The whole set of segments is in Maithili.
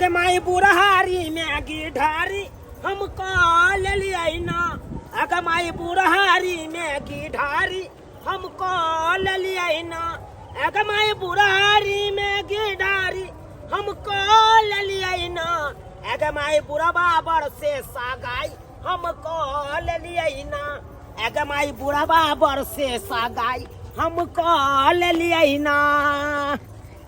अगे माई बुढ़ारी में गिढ़ारी हम कह लेलियै ना। अगे माई बुढ़ारी में गिढ़ारी हम कह लेलियै ना। अगे माई बुढ़ारी में गिढ़ारी हम कह लेलियै ना। अगे माई बुढ़बा बर से सगाई हम कह लेलियै ना। अगे माई बुढ़बा बर से सगाई हम कह लेलियै ना।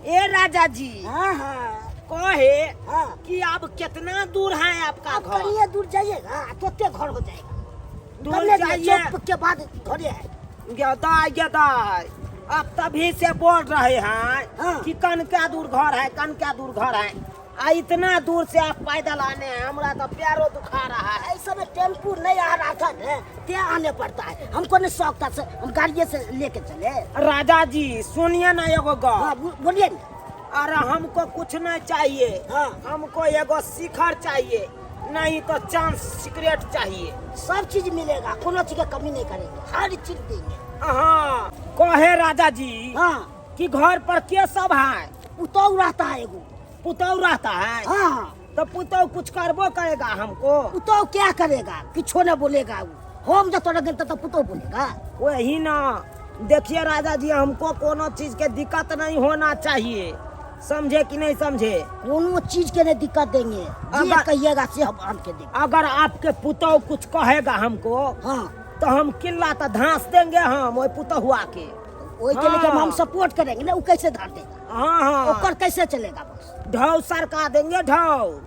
ए राजा जी, हाँ हाँ, कहे हाँ कि अब कितना दूर है आपका अब घर? कनिए दूर जाइएगा तो ते घर हो जाएगा। दूर कनिए दूर, जाइए। चौक के बाद घरे है। गदाई गदाई, अब तभी से बोल रहे हैं हाँ। कि कन क्या दूर घर है, कन क्या दूर घर है। आ इतना दूर से आप पैदल आने हैं, हमरा तो पैरों दुखा रहा है। ऐसा में टेम्पू नहीं आ रहा था ना, ते आने पड़ता है। हमको नहीं शौक था, से हम गाड़िए से लेके चले। राजा जी सुनिए ना एगो गप। हाँ, बोलिए ना। अरे हमको कुछ नहीं चाहिए। हाँ। हमको एगो शिखर चाहिए, नहीं तो चांस सिगरेट चाहिए। सब चीज मिलेगा, कोनो चीज के कमी नहीं करेंगे, हर चीज देंगे। हाँ कहे राजा जी। हाँ। कि घर पर के सब है? पुतौ रहता है एगो। पुतौ रहता है? हाँ। तो पुतौ कुछ करबो करेगा हमको? पुतौ क्या करेगा, किछो न बोलेगा वो। हम जब तोरा गेल तो पुतौ बोलेगा। वही ना, देखिए राजा जी, हमको कोनो चीज के दिक्कत नहीं होना चाहिए, समझे कि नहीं समझे? कोनो चीज के नहीं दिक्कत देंगे, जे कहिएगा से हम आन के देंगे। अगर आपके पुतौ कुछ कहेगा हमको, हाँ। तो हम किल्ला तो धांस देंगे हम वही पुतहुआ के। वही के लेके हाँ। हम सपोर्ट करेंगे ना, वो कैसे धार देगा? हाँ, हाँ। ओकर कैसे चलेगा? बस ढौ सरका देंगे ढौ।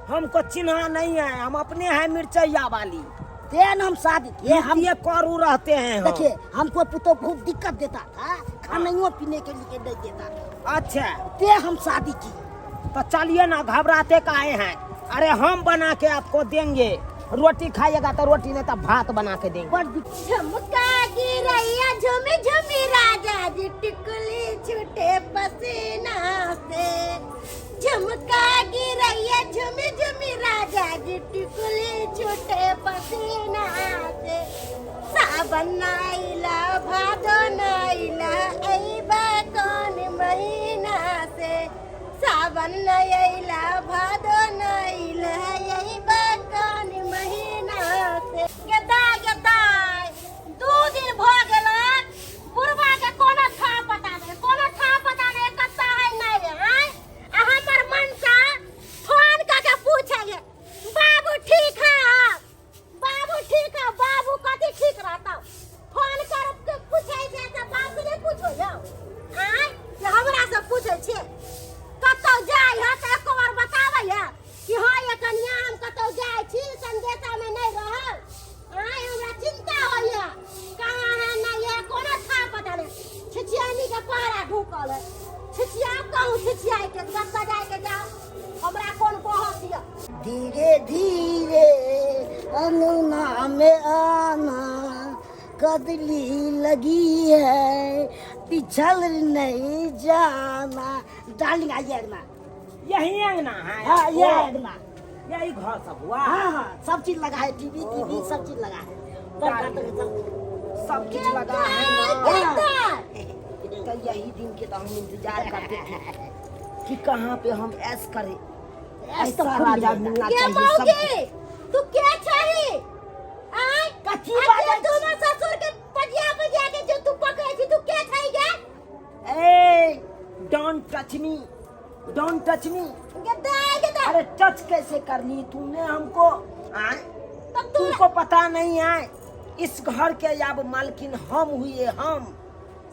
हमको चिन्हा नहीं है, हम अपने हैं मिर्चैया वाली। तेन हम शादी किए, हम ये करू रहते हैं हम। देखिए, हमको पुतोह बहुत दिक्कत देता था, खाने पीने के लिए नहीं देता था। अच्छा। ते हम शादी की। तो चलिए ना, घबराते काहे हैं? अरे हम बना के आपको देंगे, रोटी खाइएगा तो रोटी, नहीं तो भात बना के देंगे। बड़ दिक्कत। झुमका गिरैया झुमी झुमी राजा जी, टिकुली छूटे पसीना से। झुमका गिरैया झुमी झुमी राजा जी, टिकुली छूटे पसीना से। सावन नाइला भादो नाइला अइबा कौन महीना से। सावन नाइला भादो नाइला अइबा कौन महीना से। गेदा गेदा 2 दिन भ गेल, बुढ़वा के कोनो था पता नहीं, कोनो था पता नहीं कत्ता है नहीं है। आ हमर मनसा फोन क के पूछे, बाबू ठीक है? बाबू ठीक है? बाबू कथी ठीक रहता? फोन कर के पूछे छै त बाप से नहीं पूछो यौ। आय जे हमरा से पूछे छै कतौ जाय है त एको बार बताबै है कि हाँ ये कनिया हम कतौ जाय छी, संदेशा में नहीं रहल। आय हमरा चिंता होइया, कहाँ है नहीं है कोनो था पता नहीं। छिछियानी के पहरा ढुकल है, छिछिया कहूँ छिछियाई के कतऽ जाय के जाओ, हमरा कोन बहस यऽ। धीरे धीरे अंगना में आना, कदली लगी है पिछल नहीं जाना। डार्लिंग आइए अंगना। यही अंगना है? हाँ, ये अंगना। यही घर सब हुआ? हाँ हाँ, सब चीज लगा है, टीवी टीवी सब चीज लगा है, पंखा तक सब सब चीज लगा है ना। हाँ। तो यही दिन के तो हम इंतजार करते थे कि कहाँ पे हम ऐश करें। ऐश तो ऐसा खूब राजा मिलेगा। मिलना के चाहिए मौगी सबको। तू के छही? आय कथी आ बाजै जे दोनों ससुर के पजिया पजिया के जो तू पकड़े छी, तू के छही गे? ए don't touch me, don't touch me. गदा गदा। अरे टच कैसे कर ली तूने हमको? आय? तब तू तुमको पता नहीं है इस घर के अब मालकिन हम हुए, हम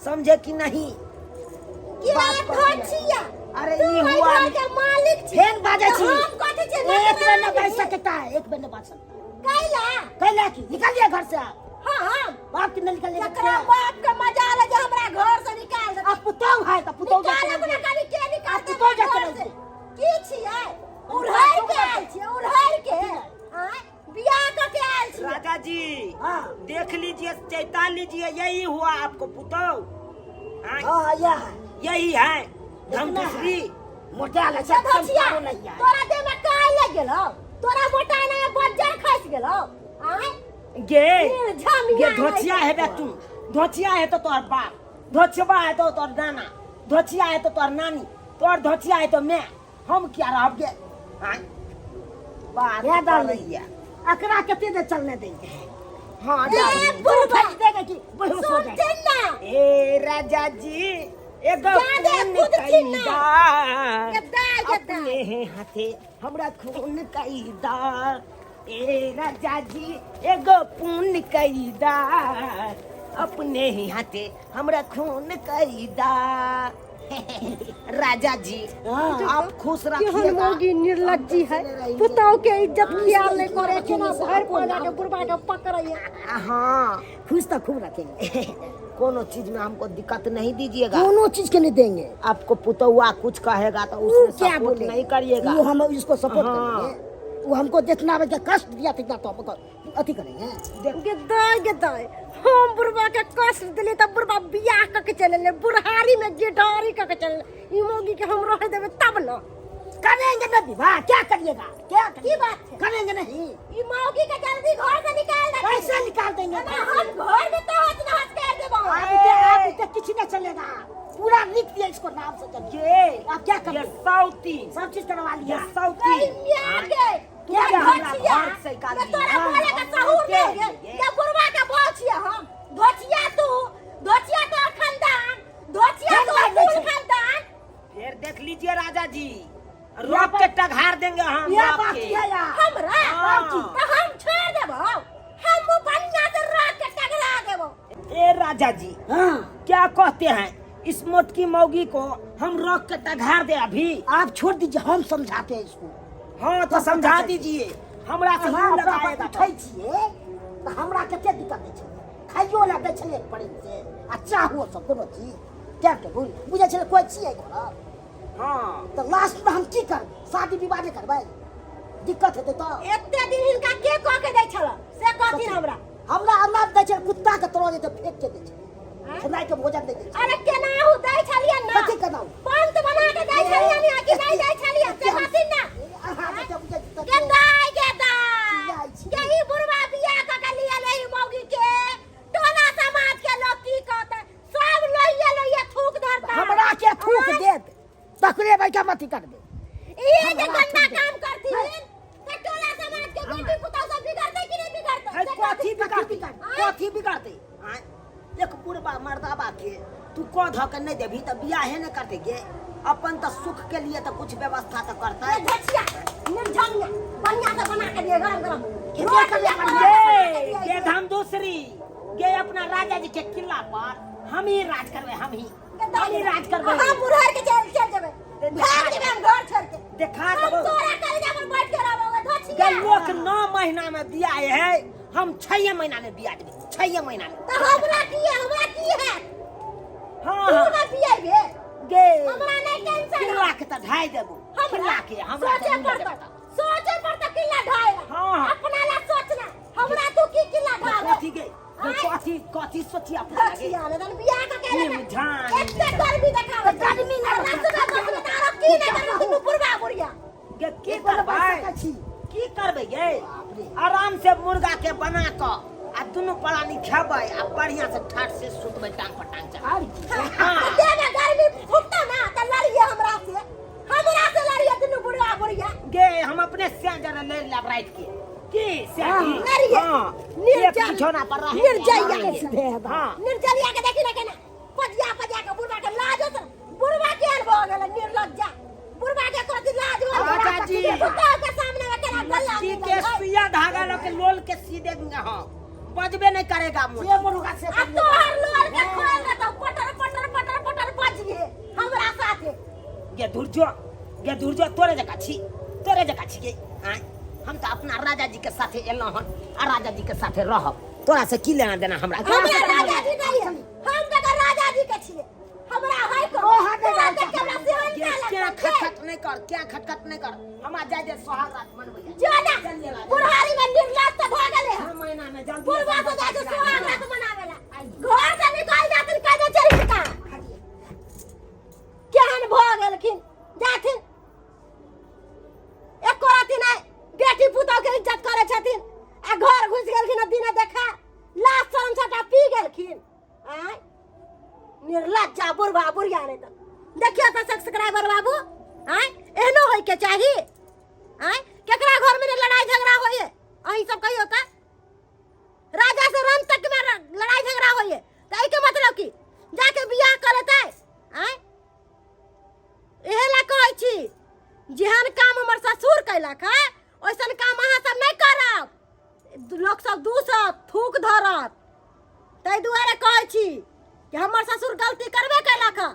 समझे कि नहीं? के बात कर दिया। धोछिया? अरे तू ई है हुआ घर नहीं। के मालिक छी। फेन बाजै छी। तो हम कथी छी? एक बेर न बाजि नौकरानी। सकता है, एक बेर न बाजि सकता है। कैला? कैला की निकालिए घर से आप। हाँ, हाँ। बाप की नहीं निकालिए। जकरा बाप के मजा ले जे हमरा घर से निकाल दे। आ पुतौ है त पुतौ निकाल जाके अपना खाली के निकाल आ दे पुतौ जाके घर रह से। दे। की छियै? उड़हर के आयल छियै, उड़हर के। आँय, बियाह क के आयल छियै। राजा जी, हाँ। देख लीजिए, चैता लीजिए, यही हुआ आपको पुतौ। हाँ? हाँ, यह है। यही है धम इतना है। दूसरी। मोटा लग से धोछिया, संस्कारो नहीं है। तोरा देह में काय लग गेलौ? तोरा मोटा नहीं बज्जर खसि गेलौ। आँय? गे, झमिया गे धोछिया है बे तू, धोछिया है तो तोहर बाप, धोछबा है तो तोहर नाना, धोछिया है तो तोहर नानी, तोहर धोछिया है तो मैं, हम क्या रहब गे? आँय? बात हे डार्लिंग। करैया। अकरा कते देर चलने देंगे? हाँ ए, डार्लिंग। बुढ़बा देगा कि बेहोश हो जाएगा। सुनथिन ना। ए राजा जी, एगो जादे खून कूदथिन ना। कैदा गद्दा गद्दा। अपने हाथे हमरा खून कैदा। ए राजा जी, एगो पुण्य कैदा, अपने ही हाथे हमरा खून कैदा। राजा जी, आप खुश केहन रखिएगा। मौगी निर्लज्जी है, पुतहु के इज्जत ख्याल नहीं करे, केना भरि पजा के बुढ़बा के पकड़ैया। हाँ, खुश तो खूब रखेंगे। कोनो चीज में हमको दिक्कत नहीं दीजिएगा। कोनो चीज के नहीं देंगे। आपको पुतौआ कुछ कहेगा तो वो उसमें क्या सपोर्ट बोलेगा? नहीं करिएगा। वो हम इसको सपोर्ट हाँ। करेंगे। वो हमको जितना बच्चा कष्ट दिया तितना तो हमको अथी करेंगे। गदाय गदाय, हम बुढ़बा के कष्ट दिली तऽ बुढ़बा बियाह कऽ के चलि एलै, बुढ़ारी में गिटारी कऽ के चलि एलै। ई मौगी के हम रहै देबै तब न। करेंगे ना विवाह, क्या करिएगा? क्या की बात है? करेंगे नहीं। ई मौगी के जल्दी घर से निकाल दे। कैसे निकाल देंगे? हम घर में तो हंस नहस कर देबो। आप इतने, आप इतने किसी नहीं चलेगा। पूरा लिख दिया इसको नाम से चल। ये आप क्या ये करेंगे? सौती सब चीज करवा ये लिया। सौती मियां के तू क्या हमरा घर से निकाल दी? तोरा हाँ, बोले के हम सहूर के नहीं है। लिए। ये बुढ़वा के बोझ छियै हम। धोचिया तू, धोचिया तोर खानदान, धोचिया तोर खानदान कुल नहीं छै। खानदान। फिर देख लीजिए राजा जी, रोक के टघार देंगे हम। यह रोक बात के। है यार। हमरा हाँ। तो हम छोड़ देबो, हम मुँह बढ़िया से राख के टगरा देबो। ए राजा जी, हाँ, क्या कहते हैं, इस मोटकी मौगी को हम रोक के टघार दे अभी? आप छोड़ दीजिए, हम समझाते हैं इसको। हाँ तो समझा दीजिए, हमरा से अहाँ मुंह ओकरा पर लगाएगा उठै छियै तऽ हमरा कते दिक्कत होइ छलै। खाइयो लए दै छलियै प्रेम से आ चाहो सब कोनो चीज टाइम टेबुल बुझै छलै कोइ छियै घरक। हाँ, तऽ लास्टमे हम की करबै? शादी विवाह नहि करबै? दिक्कत हेतै तऽ एते दिन हिनका के कह के दै छल से कहथिन हमरा। हमरा हमरा दै छलै कुत्ता के तरह जेतै फेंक के दै छलै, खेनाइ के भोजन नहि दै छलै। अरे केनाहु दै छलियै ना? कथी केनाहु? पंत बना के दै छलियै ना कि नहि दै छलियै से कहथिन ना। अहाँ के बुझै छी तऽ गेदाय गेदाय, चिल्लाइ छी। के ई बुढ़वा बियाह कऽ के लियल एहि मौगी के, टोला समाज के लोग की कहतै? सब लोहिये लोहिये थूक धरता। हमरा के थूक देत तकरे बैठा मत करबे। ई जे हमरा गंदा थूक देत। काम करथिन तऽ टोला समाज के बेटी पुतहु सब बिगड़तै कि नहि बिगड़तै? है से कथी कहथिन। बिगड़तै? आँय? कथी बिगड़तै? आँय? एक बुढ़बा मर्दाबा के तू कह धऽ के नहि देबही तऽ बियाहे नहि करतै गे। अपन तऽ सुख के लिए तऽ कुछ व्यवस्था तऽ करतै। ए धचिया, निर्झरिया, बढ़िया से बना के दिए गरम गरम। कितना रोटी करले आ बढ़िया? परोठा बना के गे दिए। गे धाम दूसरी गे, अपना राजा जी के किला पर हम ही राज करबै, हम ही, हम ही राज करबै। हम बुढ़ार के चल चल जेबै, भाग जेबै हम घर छोड़ के। देखा हम देबो। तोरा कलेजा पर बैठ के रहबो धचिया। गे लोक 9 महीना में बियाह है, हम 6 महीना में बियाह देबै, 6 महीना में। तऽ हमरा की है, हमरा की है? हाँ, तू हाँ। ना बियाह गे हमरा नहीं टेंशन। किला के तऽ ढाई देबो। हमरा किला के हमरा सोचे तऽ नहीं पड़ता, देबो। सोचे पड़ता किला ढाएला। हाँ। अपना ला सोचना, हमरा तू की किला ढाबे? कथी गे? कथी कथी सोची अपना लागे? धचिया ने तन बियाह कऽ के नीम झान। एते गर्मी देखाबै। गर्मी ना। हमरा सुबह बसमे तऽ आरो की नहि करबै दुनू बुढ़बा बुढ़िया। गे की एक गोटा करबै? बैस सकै छी। की करबै गे? बाप रे। आराम से मुर्गा के बना कऽ आ दुनू प्राणी खेबै आ बढ़िया से ठाठ से सुतबै, टांग पर टांग चढ़ा। आर की? हाँ। तऽ देहमे गर्मी फुटतौ ना तऽ लड़िए हमरा से, हमरा से लड़िए दुनू बुढ़बा बुढ़िया। गे हम अपने से जरा ले लेब रात के की से की? लड़िए। हाँ, निर्जल। एक बिछौना पर रहे। निर्जलिया। सीधे है बाप। हाँ। निर्जलिया के देखी ना केना पजिया पजिया के बुढ़बा के लाज होत, बुढ़बा के भऽ गेलै निर्लज्जा। बुढ़बा के कथी लाज हो? राजा जी। पुतहु के सामने में केना गल्ला लड़की मिलल के है? सुइया धागा लऽ के लोल के सी देंगे हम, बजबे नहीं करेगा मुँह। जे मुर्गा से आ तोहर लोल के खोल देतौ, पटर पटर पटर पटर बजिए हमरा साथे। गे धुरजो, गे धुरजो, तोरे जकाँ छी, तोरे जकाँ छी गे। आँय, हम तऽ अपना राजा जी के साथे एलहुँ हन आ राजा जी के साथे रहब। तोरा से की लेना देना हमरा? हमरा राजा जी नहीं है, हम तऽ राजा जी के छियै। हमरा है को ओ हाँ, तोरा राजा। देख के हमरा सेहनता गे क्या लगतै। खटखट नहीं कर, क्या खटखट नहीं कर, हमरा जाय दे सोहाग रात मनबै। जो ना बुढ़ारी में निर्लज तऽ भऽ गेलै हन। 6 महीना में जल्दी बुढ़वा से जाइ छै सोहाग रात मनावे ला, घर से निकल जाथिन कह दे चल का केहन भऽ गेलखिन जाथिन। एको राति नहि बेटी पुतहु के इज्जत करै छथिन आ घर घुसि गेलखिन आ दिने देखा लाज शरम सबटा पी गेलखिन। आँय निर्लज्जा बुढ़वा बुढ़िया। नहि तऽ देखियौ तऽ सब्सक्राइबर बाबू, आँय एहनो होइके चाही। आँय, केकरा घर में ने लड़ाई झगड़ा होइए? अहीं सब कहियो तऽ राजा से रन तक में लड़ाई झगड़ा होइए, तऽ एहिके मतलब की जाके बियाह कऽ लेतै? आँय, इहे ला कहै छी, जेहन काम हमर ससुर कैलक है ओइसन काम अहाँ सब नहि करब। लोक सब दूसत, थूक धरत। ताहि दुआरे कहै छी कि हमर ससुर गलती करबे कैलक है।